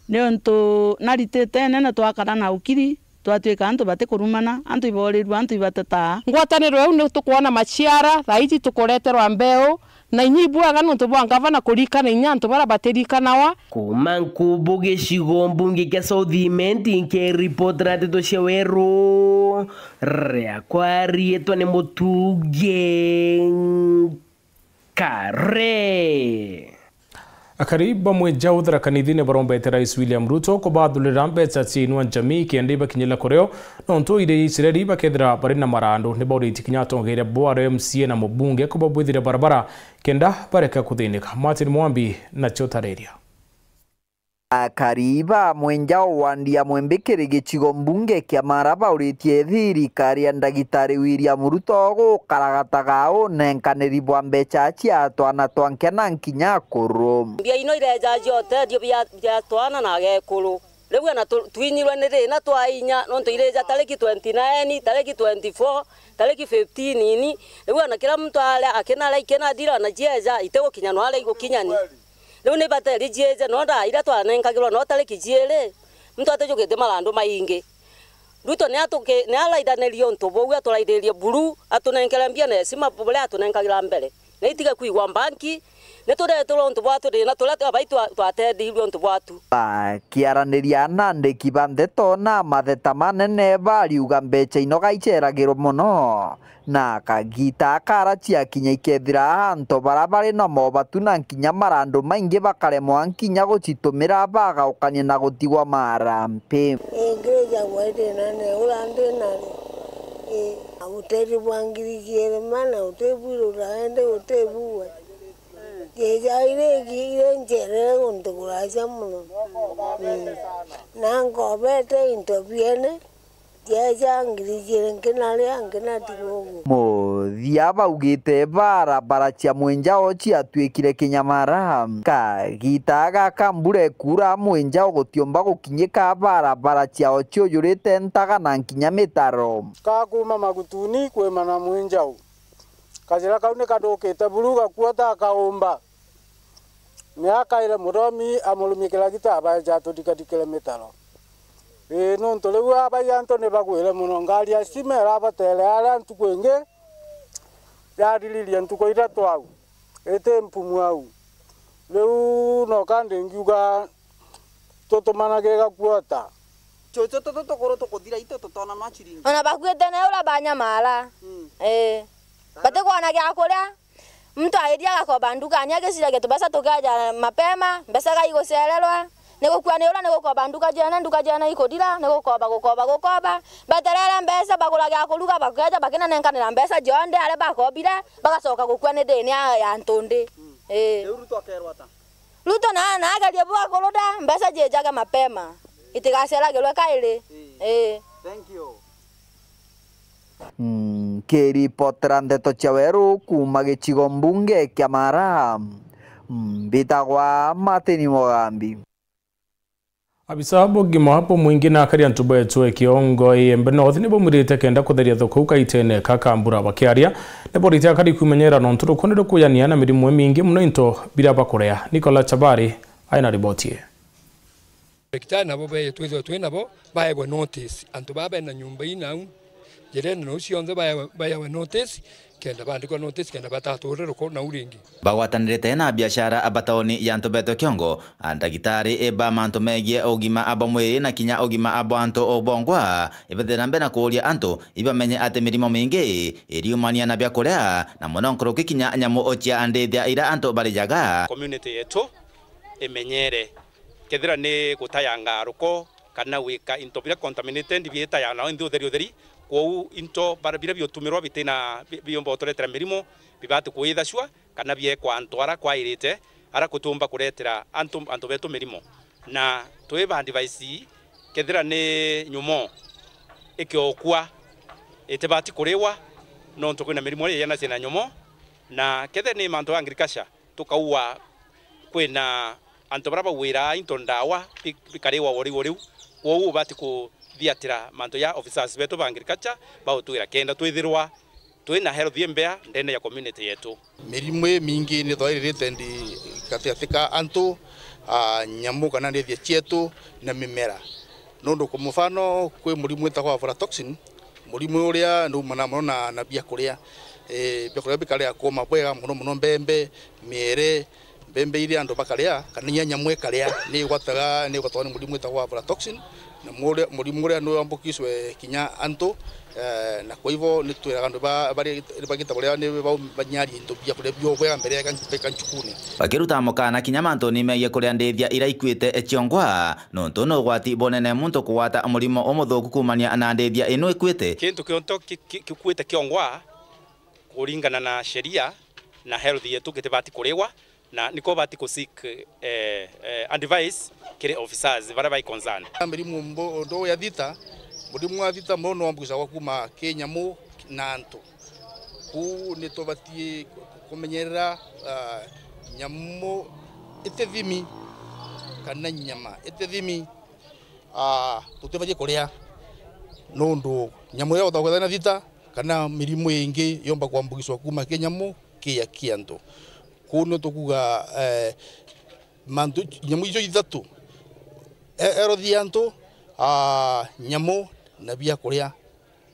niuntu naritite nene twakara na ukiri, twatwika antu batikurumana, antu iborirua, antu ibatetaa. Ngwataniro iu ni tukwona maciara, thaa iji tukureterwa mbeu, na inya ibwega niuntu bwa ngavana kurikana inya antu baria batirikanawa. Kuuma Nkubu gicigo mbunge kia South Imenti, nkiripotera nteto cia weru, riakwa riitwa ni Mutugi Kare. Akari bamwe ja uthara kanithine barombete Rais William Ruto kubathurira mbeca cia Inua Jamii kenda ibakinyira kurio, nontu iria Israeli bakethira bari na marandu. Ni bauritie kinya atongeria bo ario M C A na mubunge kubabwithira barabara kenda bareka kuthinika. Martin Mwambi nacio tariria. Akari ba Mwenjao wandi ya Mwembe kiri gicigo mbunge kia Mara bauritie thirikari ya Ndagitari William Ruto gukaragataga unenkaniri bwa mbeca cia twana twa nke na nkinya akuru. Mbia ino ireja cia uteethio bia, bia twana na agekuru. Riu ona tu-, twinyirwe ni thina twainya, nontu irija tariki twenty nine, tariki twenty four, tariki fifteen ini. Riu ona kira muntu aria akinaria ikinathira, ona cieja itigukinya no aria igukinyani. Riu ni bateri ciije, no nda iria twanenkagirwa no tariki ciiri, muntu atijukite marandu maingi. Ruto ni atuki-, ni araithanirie untu buu, aturaithirie buru, atunenkere mbia na heshima buria atunenkagira mbere. Na itige kwigwa mbanki, ni tureterwa untu bwa thina turia twa bai twa-, twateethiirue untu bwatu. Bakiaraniria na andiki ba ndeto na matheta manene, bariuga mbeca ino gaiceragirwa mono. Na kagita akara ciakinya ikethira antu bara bari na mobatu na nkinya marandu maingi bakaremwa nkinya gucitumira bagaukania na gutigwa marampi. Ingirija gwa thina ni uria ndi nari. Ii, na utethio bwa ngiri ciiri mana utibwirura indi utibue. Jeja iri igi iri njerere guntu kuracia mono. Mm. Na nkobete into biene. Jeja ngiri ciiri nkinaria, nkinatigwa uguo. Muthia baugite barabara cia Mwenjao ciatwikire kinyamara. Kagita gaka mbura ikuura, Mwenjao gutiumba gukinyika, barabara ciao ciujurite ntaga na nkinya mitaro. Ka kuuma Magutuni kwimana Mwenjao. Kajira kau ni kathukite buru, gakuota kaumba. Ni akaire muthomi amurumie kiragita abaeja atuthikathikire mitaro. Ii, nontu riu abai antu ni bagwire mono, ngari ya stima irabatere aria ntuku ingi yathiririe ntuku ithatu au, iti mpumu au. Riu no kandi ngiuga tutumanage gakuota. Chuchu tutu tukuru tukuthira itu tutona no ciringi. Ona bakuite na uria banyamara. Mm. Ii. Batikwona gia kuria. Muntu aithia agakomba ndukani, agiciragia tubeca tukeja mapema, mbeca gai gucererwa. Ni gukua ni uria ni gukomba nduka ciene, nduka ciene ikuthira, ni gukomba, gukomba, gukomba. Beterere mbeca, bagura gia kuruga, bakeja, bakinanenkanira mbeca cionthe aria bakobire, bagacoka gukua ni thina ya, ya ntundi. Mm. Ii. Riu Ruto akerwa ata? Ruto na, na agerie bwa kuruda, mbeca ciijage mapema. Itigaceragirwe kairi. Ii. Ii. Thank you. Nkiripotera ndeto cia weru kuuma gicigo mbunge kia Mara, mbitagwa Martin Mugambi. Abisa b'ugima bumwingi na akari antu betu e Kiongo Iembe North ni baumirite kenda kutheria thoko kau kaitene ka Kambura. Bakiaria, ni borite akari kwimenyera nontu rukundi rukuyania na mirimu imingi mono into biria bakurea. Nicola Chabari aina riboti ii. Ndagitari nabo be-, twithirwa twi nabo, baegwe notice. Antu baa bena nyomba ii nau njirene nau cionthe baewe, baewe notice, kenda baandikwa notice, kenda batature ruko nau ringi. Bagwatanirite na biashara ba tauni ya Ntubeto Kiongo, a ndagitari ba mantu megie ugima bwa mwiri na kinya ugima bwa antu bongwa, ibathire na mbere na kuuria antu ibamenye ati mirimo mingi iriumania na biakuria, na mono nkuruki kinya nyamu cia ndithia iria antu barijaga. Community yetu imenyere kethira ni gutayanga ruko kana gwika into biria contaminated biitayana nthi utheri utheri. Kwou into bara-, biria biutumirwa bitina bi-, biumba uturetera mirimo, bibati kwithacua kana biekwa antu ara kwairite, ara kutiumba kuretera antu, antu betu mirimo. Na twiba advice, kethira ni nyumo ikiokua, itibati kuriwa, nontu kwina mirimo iria ianacia na nyumo, na kethira ni mantu ya agriculture, tukaua kwina antu baria bauiraa into ndawa bi-, bikariwa o riu o riu. Kwou ubati kuthiatira mantu ja officers betu ba agriculture bautwira kenda twithirwa twina health imbea ndene ya community yetu. Mirimo imingi ni twairite ndi gatigati ka antu, a, nyamu kana ndithia cietu na mimera. Nundu kwa mufano, kwi murimu witagwa aflatoxin, murimu uria ni umanaga mono na, na biakuria. Ii, biakuria bikaria kuuma bwega mono mono, mbembe, miere, mbembe iria antu bakaria, kana inya nyamu ikaria, ni igwataga, ni igwatagwa ni murimu witagwa aflatoxin, na muri-, murimu uria ni wambukicwe kinya antu, ee, na kwa hivyo ni twiraga antu ba-, bari-, bagita baria ni bau-, banyarie into biakuria bio bwega mbere ya ikancu-, ikanchukune. Bakiruta mukana kinya mantuni megie kuria ndithia iria ikuite ciongwa, nontu ni ugwati bunene muntu kugwata murimo umuthuku kuumania na ndithia ino ikuite. Kintu kionto ki-, ki-, gikuite kiongwa kuringana na sheria na health yetu gitibati kuriwa, na niko ubati ku seek, eh, eh, advice kiri officers baria bai concern. Mirimu mbo-, untu ya thita, murimu wa thita mono ni wambukicagwa kuuma ki nyamu na antu. Kuu ni tubatie kumenyerera, ah, nyamu itithimi kana nyama itithimi, ah, tutibatie kuria, nundu nyamu iria uthagwa na thita kana mirimu ingi yomba kwambukicwa kuuma ki nyamu kiya ki antu. Kuu ni tukuga, eh, mantu, nyamu icio ithatu, e-, health ya antu, ah, nyamu na biakuria.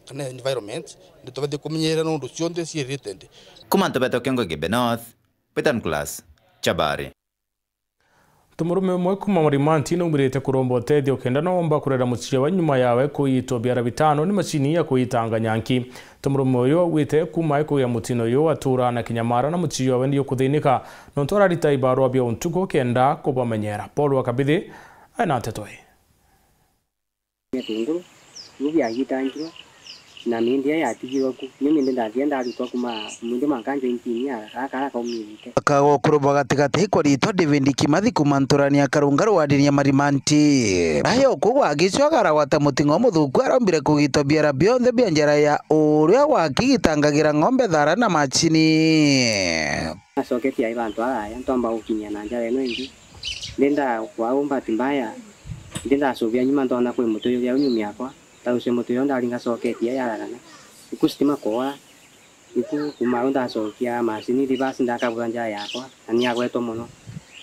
Kana environment, ni tubatie kumenyerera nontu cionthe ci related. Kuma Ntubeto Kiongo Igembe North, Peter Nicholas, Chabari. Tumurume umwe kuma Marimanti naumiritie kuromba utethio kenda noomba kurera muciawe nyuma yawe kuitwa biara bitano ni macini ya kuitanga nyanki. Tumurume uyu augite kuma ikugia mutino uyu atura na kinyamara na muciawe ni ukuthinika nontu ararita ibarua bia untuku kenda kubamenyera. Paul wa Kabithi aina nteto ii. Gitunguru, biu biagitangirwe, na mindi iria yatigirwe ku. Ni mindi ndathia ndarutwa kuma mindi mwanka nja intini ya gaka arakaumia gite. Akagokuru bwa gatigati kwa ritwa David Kimathi kuma nturani ya Karungaru wa ndini ya Marimanti. Ayo kugwa agicwa agaragwata muting'o muthuku arombire kugitwa biara bionthe bia njara ya uria wakigitangagira ng'ombe thara na macini. Nacoketie ai bantu araya, ntomba gukinyia na njara ino ingi. Ndi nda-, kwa bahati mbaya, ndi ndacuvia nyuma ndoona kwi muti uyu uria nyuma yakwa, ndaucia muti uyu ndari ngacoketie yararana. Iku sitima kwora, iku kuma au ndacokia macini reverse ndakabura njara yakwa, na niagwetwe mono.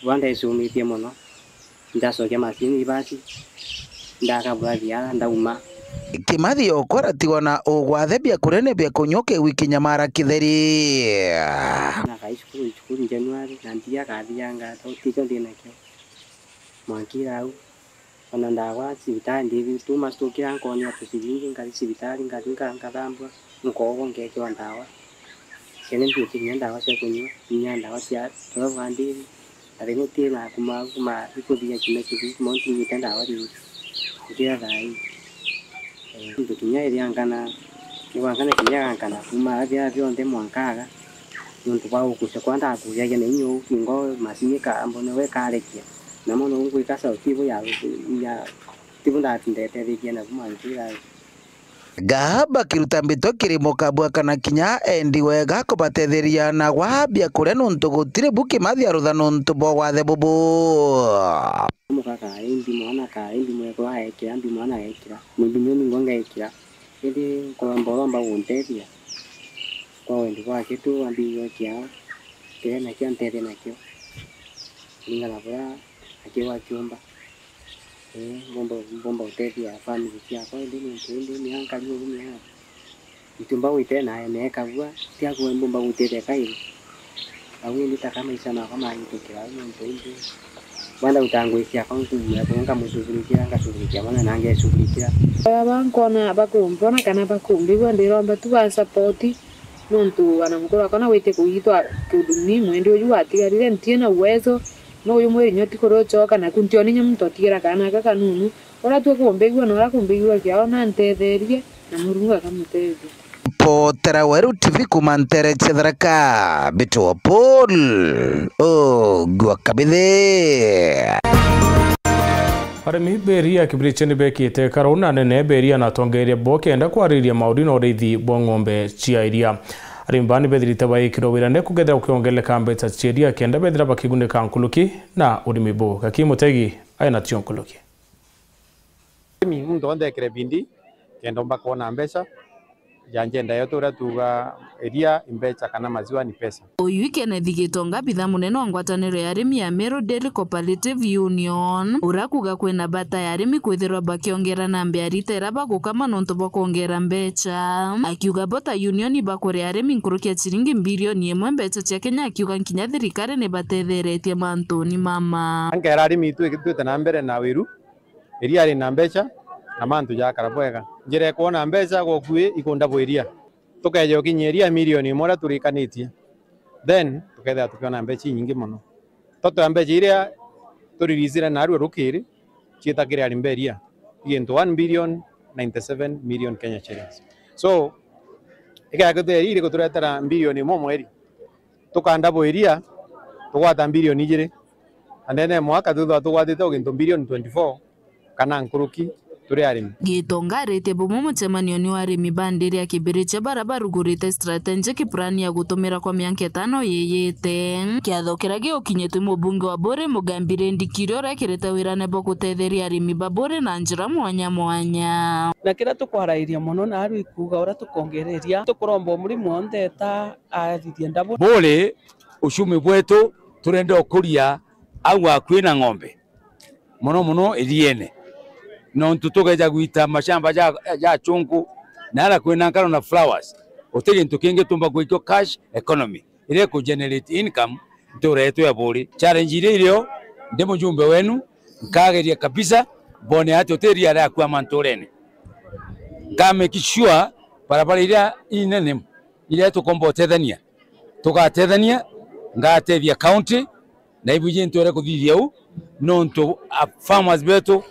Bwa ndaicumithie mono, ndacokia macini reverse, ndakabura thiara, ndauma. Kimathi okwa aratigwa na ugwathe bia kuria na bia kunyua kigwi kinyamara kitheri. Nakai cukuru, cukuru January, na ntiria kathia nga, tikio ndi nakio. Mwanka irau, ona ndawa cibitari ndithi, tuma citukira nkonia tuciringi, ngathi cibitari, ngathi nga-, ngathambua, nkoogwa, ngeekirwa ndawa. Ciana ntiukinyia ndawa cia kunyua, kinya ndawa cia twelve a ndithi, na rimwe ti na kuma, kuma ikuthia kinya kithi, kuma ntinyite ndawa ringi. Ngira thaa ii. Eh, ntu kinya iriangana, igwankana kinya gankana kuma aria bionthe mwankaga, nontu bwa gukucia kwa ndakuciagia na inya uu kingo macini ka-, mbone we karekia. Na mono ngwika sauti ibu ya, ya, tibu ndatindetethia nabu mwanka irau. Gahaba kiruta mbito kiri mukabua kana kinya endi wega kubatetheria na gwabia kuria nontu gutiri bu Kimathi arutha nontu bwa wathe bubu. Muka kaimbi mwana kaimbi mwekwa ekira mbi mwana ekira. Mwimbi nio ningo ngekira. Indi nkuromba uromba guntethia kwa wendi bwake tu ambi gwekia kiria nakio antethie nakio. Kuringana na buria akigwa akiumba. Ii, mbomba, mbomba gutethia family ciakwa, indi nontu indi mia nkari uu mia, Itiumba gwite na ene kagua, tiaku mbumba gutite kairi. Au indi taka maisha makwa mahitukira au nontu indi. Bwana utangwikia kwa ngumu ya kunga mushughulikia, ngashughulikia bwana na ngeshughulikia. Baba nkona bakumbona kana bakumbigua, ndiromba tu ba support, nontu ana mukuru akona wite kuitwa kiunduni mwendi uyu watigarire ntie na uwezo, no uyu mwiri nyo ti kuria ucoka, naku ntioni nya muntu atigira kana aka kanunu. Uria tu kumbigua na uria kumbigua kiao na ntetherie, na Murungu akamutethia. Potera Weru T V kuma ntere cia Tharaka, Bitu wa Paul, Ogua Kabithi. Arimi ba iria Kibirichia ni bekite karau na anene ba iria na atongeria bo kenda kwariria mauri na uriithi bwa ng'ombe cia iria. Arimi baa ni bethirite baikirwe wirane kugethira gukiongereka mbeca cia iria kenda bethira bakigunika nkuruki na urimi buu. Gaki Mutegi aina tio nkuruki. Arimi, muntu onthe ekire bidii kenda omba kwona mbeca ja njenda yetu, uria tuuga iria ni mbeca kana maziwa ni pesa. Uyu i Kenneth Gitonga, abitha munene wa ngwataniro ya arimi ya Meru Dairy Cooperative Union, uria kuuga kwina bata ya arimi kwithirwa bakiongera namba ya rita iria bagukama nontu bwa kwongera mbeca. Akiuga bo ta union ibakuria arimi nkuruki ya ciringi mbirioni imwe mbeca cia Kenya, akiuga nkinya thirikari ni batetheretie mantuni mama. Nkera arimi twi-, twite na mbere na wiru, iria ri na mbeca na mantu jakara bwega. Njira ya kwona mbeca gukui ikunda bwiria. Tukeja ukinyia iria milioni imwe uria turikanitie, then tukethira tukiona mbeca inyingi mono. Toto ya mbeca iria turirisire narua rukiri ciita kiri arimi ba iria, i gintu one billion ninety seven million Kenya shillings. So, ikethira iria iri guturetera bilioni imwe mweri, tukanda bwiria, tugwata bilioni ijiri. And then mwaka thutha tugwatite o gintu bilioni twenty four kana nkuruki turi arimi. Gitonga aritie bumwe mucemanioni wa arimi ba ndiri ya Kibirichia baria barugurite strategic plan ya gutumira kwa mianka itano yiyite. Kiatho kiria giukinyitwe, mubunge wa Buuri Mugambi Rendi Kiria uria ekirite wirane bwa gutetheria arimi ba Buuri na njira mwanya mwanya. Na kiria tukwarairia mono naarua ikuuga uria tukongereria, tukuromba o murimi wonthe eta arithie ndabu. Buuri, uchumi bwetu turenda ukuria au akui na ng'ombe, mono mono iriene. Nontu tugeja gwita mashamba ja, ja chungu, na ara kwina nkaro na flowers, uti gintu kingi tumba gwikio cash economy iria iku generate income ntura yetu ya Buuri. Challenge iria irio, ndi mujumbe wenu, nkageria kabisa mbone ati uti iria riakua manturene. Nka make sure barabara iria inene iria tukomba utethania, tugatethania, ngatethia county, na ibu iji ntwere kuthithia u, nontu a farmers betu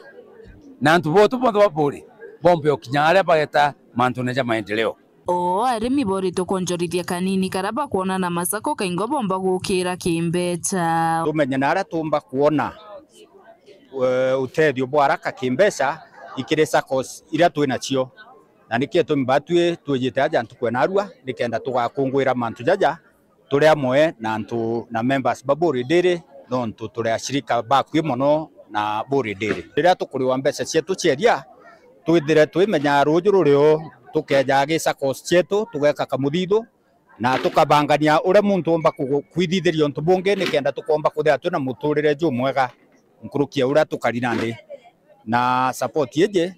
na antu botu bonthe ba Buuri bombe ukinya aria bageta mantune ja maendeleo. O arimi boritwe kwonjorithia kanini karia bakwona na masako kaingo bomba gukira kimbeca. Tumenye na aria tumba kwona, eh, utethio bwa haraka kimbeca ikiri saccos iria twi nacio. Na nikio gitumi batwi twijite aja ntuku ya narua, nikenda tugakungwira mantu jaja turi amwe na antu na members ba Buuri Dairy, nontu turi ashirika bakui mono na Buuri Dairy. Riria tukuriwa mbeca cietu cia iria, twithire twimenyaga ruuju rurio tukeejaga gi saccos cietu, tugeeka kamuthithu, na tukabangania uria muntu omba kugu-, kwithithiria untu bungi, nikenda tukomba kuthira twina muturire jumwega nkuruki ya uria tukari nandi. Na support iji,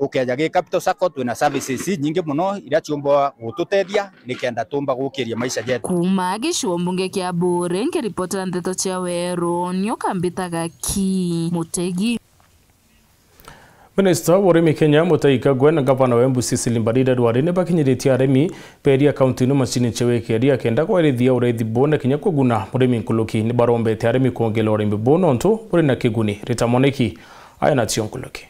ukeeja gi capital sacco, twina services inyingi mono iria ciumba gututethia nikenda tumba gukiria maisha jetu. Kuuma gicigo mbunge kia Buuri, nkiripotera ndeto cia Weru, nioka mbitaga Ki Mutegi. Minista wa urimi Kenya Mutahi Kagwe na ngavana wa Embu Cecily Mbarire Rwari ni bakinyiritie arimi ba iria kaunti-ini macini cia wikia iria kenda kwarithia uriithi buu na kinya kuguna murimi nkuruki. Ni barombete arimi kwongela urimi buu nontu buri na kiguni. Rita Mwaniki aina cio nkuruki.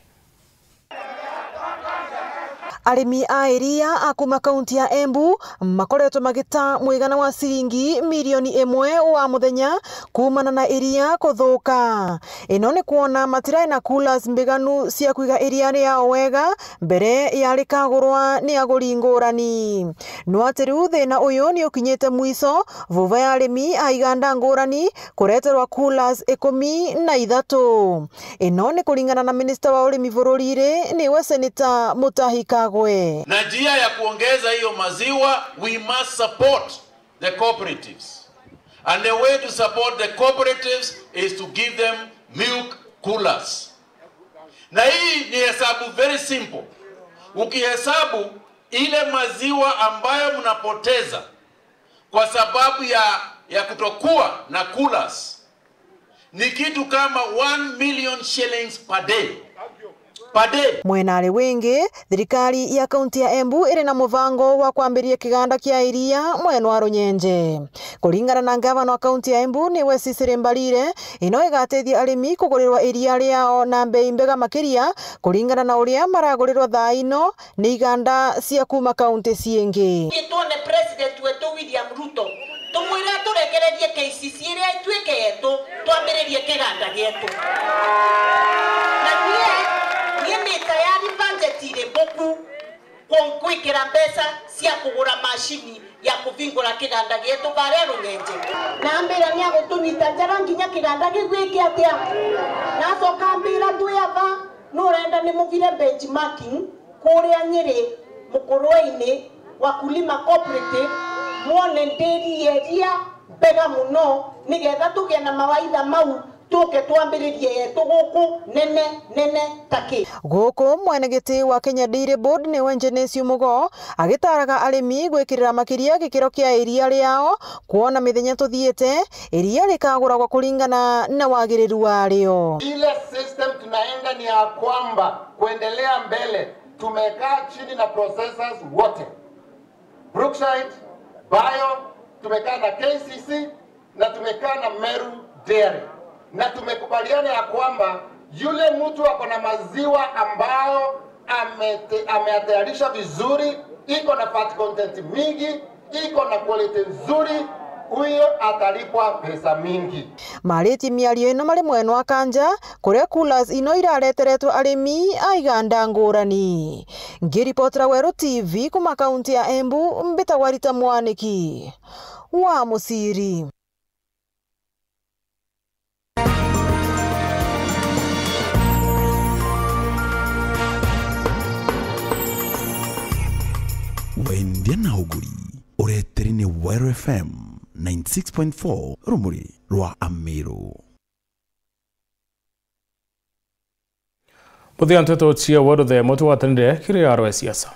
Arimi a iria a kuuma kaunti ya Embu makoretwe magita mwigana wa ciringi milioni imwe wa muthenya kuumana na iria kuthuka. Ino ni kwona matirae na coolers mbiganu cia kwiga iria riao wega mbere ya rikagurwa ni aguri ngurani. No ati riu thina uyu ni ukinyite mwiso, vuva ya arimi a iganda ngurani kureterwa coolers ikumi na ithatu. Ino ni kuringana na minista wa urimi bururi-ri, niwe Seneta Mutahi Kagwe. Na njia ya kuongeza hiyo maziwa, we must support the cooperatives. And the way to support the cooperatives is to give them milk coolers. Na hii ni hesabu very simple. Ukihesabu Ile maziwa ambayo mnapoteza kwa sababu ya, ya kutokuwa na coolers ni kitu kama one million shillings per day. Per day. Mwena ari wingi, thirikari ya kaunti ya Embu iri na mubango wa kwambiriria kiganda kia iria mwena wa Runyenje. Kuringana na ngavana wa kaunti ya Embu, niwe Cecily Mbarire, ino igatethia arimi kugurirwa iria riao na mbei mbega makiria, kuringana na uria maragurirwa thaa ino ni iganda cia kuuma kaunti ciingi. Twone President wetu William Ruto, tumwire aturekererie K C C iria ituike yetu, twambiririe kiganda gietu. Na nie, nie ni tayari, budget iri buku ku-, gwikira mbeca cia kugura macini ya kuvingura kiganda gietu baria Runyenje. Na ambira ni agutunyita njara nginya kiganda kiu giki atia. Na acoka ambira, "Twi ava, nurenda ni muvire benchmarking kuria Nyeri, Mukurueni, Wakulima Cooperative, mwone ndiri ya iria mbega muno, nigetha tugie na mawaitha mau, tuke twambiririe yetu guku nene nene ta ki." Guku mwenegiti wa Kenya Dairy Board niwe Genesio Mugo agitaraga arimi gwikirira makiria gikiro kia iria riao, kwona mithenya tuthiite iria rikaguragwa kuringana na wagiriru wario. Ile system tunaenda ni ya kwamba kuendelea mbele, tumekaa chini na processors wote, Brookside, Bio, tumekaa na K C C na tumekaa na Meru Dairy, na tumekubaliana ya kwamba yule mtu ako na maziwa ambayo amete-, ameyatayarisha vizuri, iko na fat content mingi, iko na quality nzuri, huyo atalipwa pesa mingi. Maritie miario ino mari mwena wa Kanja, kuria coolers ino irareteretwe arimi a iganda ngurani. Ngiripotera Weru T V kuma kaunti ya Embu, mbitagwa Rita Mwaniki wa Musiri. Wendia na uguri, ureteri ni Weru F M ninety six point four, rumuri rwa Amiru. Muthia nteto cia Weru the Mutu watanire kiri aro ya siasa.